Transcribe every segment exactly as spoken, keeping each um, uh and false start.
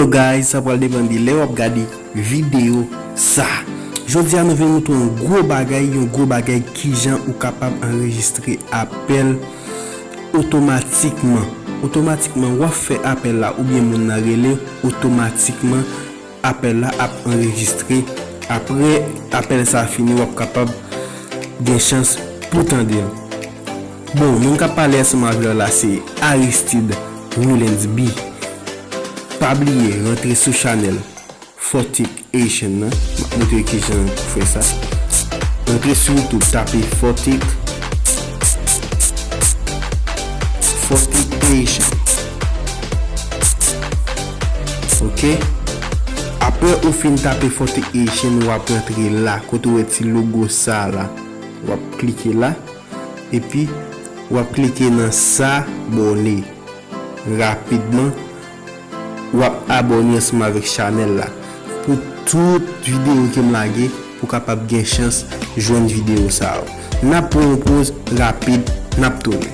Guys, sa pral depann de lè w ap gade videyo sa. Jodi a nou vin moutre yon gwo bagay, yon gwo bagay kijan ou kapab anrejistre apèl otomatikman. Otomatikman w ap fè apèl la oubyen moun nan rele, otomatikman apèl la ap anrejistre. Apre apèl sa fini, w ap kapab gen chans pou tande l. Bon, moun k ap pale ansanm avè w la se Aristide Rollens B. Pa bliye rantre sou chanèl Fortic Haitian nan. M ap montre w kijan pou fè sa. Rantre sou YouTube, tape Fortic, Fortic Haitian. Ok. Apre ou fin tape Fortic Haitian, w ap rantre la, kote w wè ti logo sa la. W ap klike la. Epi, w ap klike nan s'abonner. Rapidman, w ap abòne ansanm avèk chanèl la pou tout videyo ke m lage, pou w kapab gen chans jwenn videyo sa yo. N ap pran yon poz rapid, n ap tounen.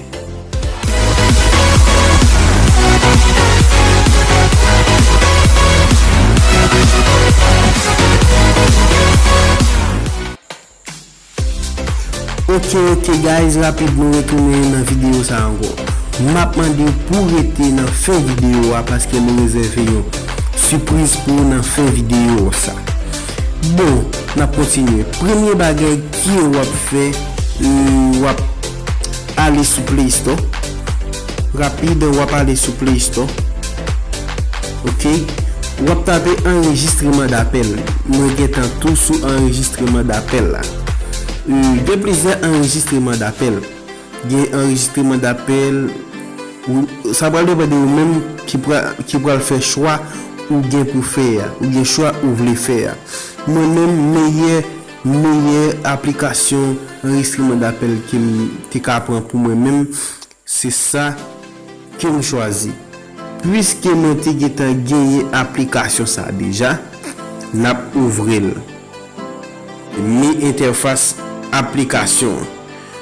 Ok, ok, guys, rapid, nou retounen nan videyo sa ankò. M ap mande w pou w rete nan fen videyo a, paske nou rezève yon sipriz pou w nan fen videyo sa. Bon, n ap kontinye. Premye bagay ke w ap fè, e, w ap ale sou Play Store. Rapid, w ap ale sou Play Store. Ok. W ap tape anrejistreman dapèl. Mwen gentan tou sou anrejistreman dapèl la. E, gen plizyè anrejistreman dapèl. Gen anrejistreman dapèl. Ou, sa pral depann de ou menm ki pral, ki pral fè chwa ou gen pou fè a. Ou gen chwa ou vle fè a. Mwen menm, meyè, meyè aplikasyon anrejistreman dapèl ke m te ka pran pou mwen menm, se sa ke m chwazi. Piske mwen te gentan genyen aplikasyon sa deja, n ap ouvri l. Mi entèfas aplikasyon an.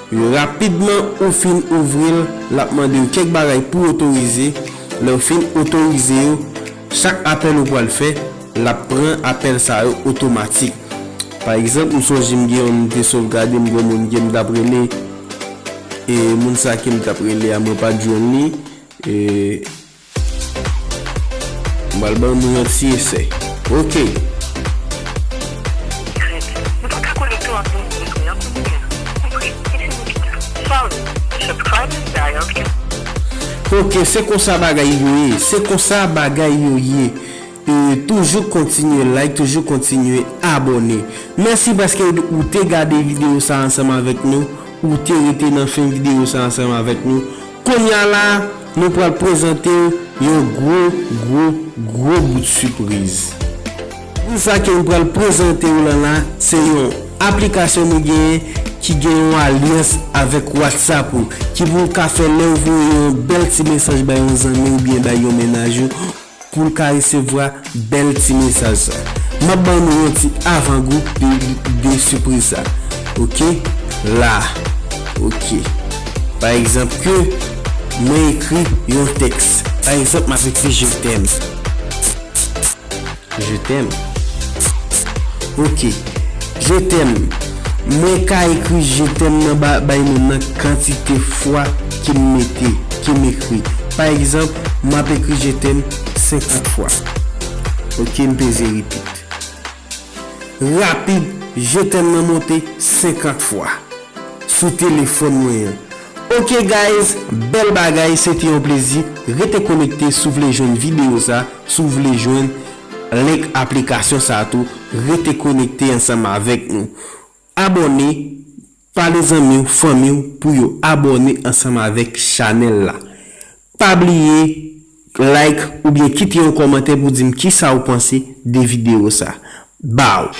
Rapidman ou fin ouvri l, l ap mande w kèk bagay pou otorize. Lè w fin otorize yo, chak apèl ou pral fè, l ap pran apèl sa yo otomatik. Pa egzanp, m sonje m gen yon m te sovgade, m gen yon moun ke m t ap rele, e moun sa ke m t ap rele a, mwen pa t jwenn li, e m pral ban nou yon ti esè. Ok. Mwen pa ka konekte w ak moun mwen an kounye a. Konpre, kite nou pita. Sorry, the subscriber dial can Ok, se konsa bagay yo ye. Se konsa bagay yo ye. E, toujou kontinye like, toujou kontinye abòne. Mèsi paske ou te gade videyo sa ansanm avèk nou, ou te rete nan fen videyo sa ansanm avèk nou. Kounye a la, nou pral prezante w yon gwo, gwo, gwo bout sipriz. Pou sa ke nou pral prezante w lan la, se yon aplikasyon nou genyen ki gen yon alyans avèk WhatsApp ou, ki pou w ka fè lè w voye yon bèl ti mesaj bay yon zanmi w oubyen bay yon mennaj ou, pou l ka resevwa bèl ti mesaj sa. M ap ban nou yon ti avangou de, de sipriz sa. Ok? La. Ok. Pa egzanp, ke mwen ekri yon tèks. Pa egzanp, m ap ekri je t'aime. Je t'aime. Ok. Je t'aime. Mwen ka ekri je t'aime nan ba, bay moun nan kantite fwa ke m mete, ke m ekri. Pa egzanp, m ap ekri je t'aime senkant fwa. Ok, m peze repeat. Rapid, je t'aime nan monte senkant fwa sou telefòn mwen an. Ok guys, bèl bagay, se te yon plezi. Rete konekte si w vle jwenn videyo sa, si w vle jwenn link aplikasyon sa tou, rete konekte ansanm avèk nou. Abòne, pale zanmi w, fanmi w pou yo abòne ansanm avèk chanèl la. Pa bliye like oubyen kite yon kòmantè pou di m kisa w panse de videyo sa. Baw!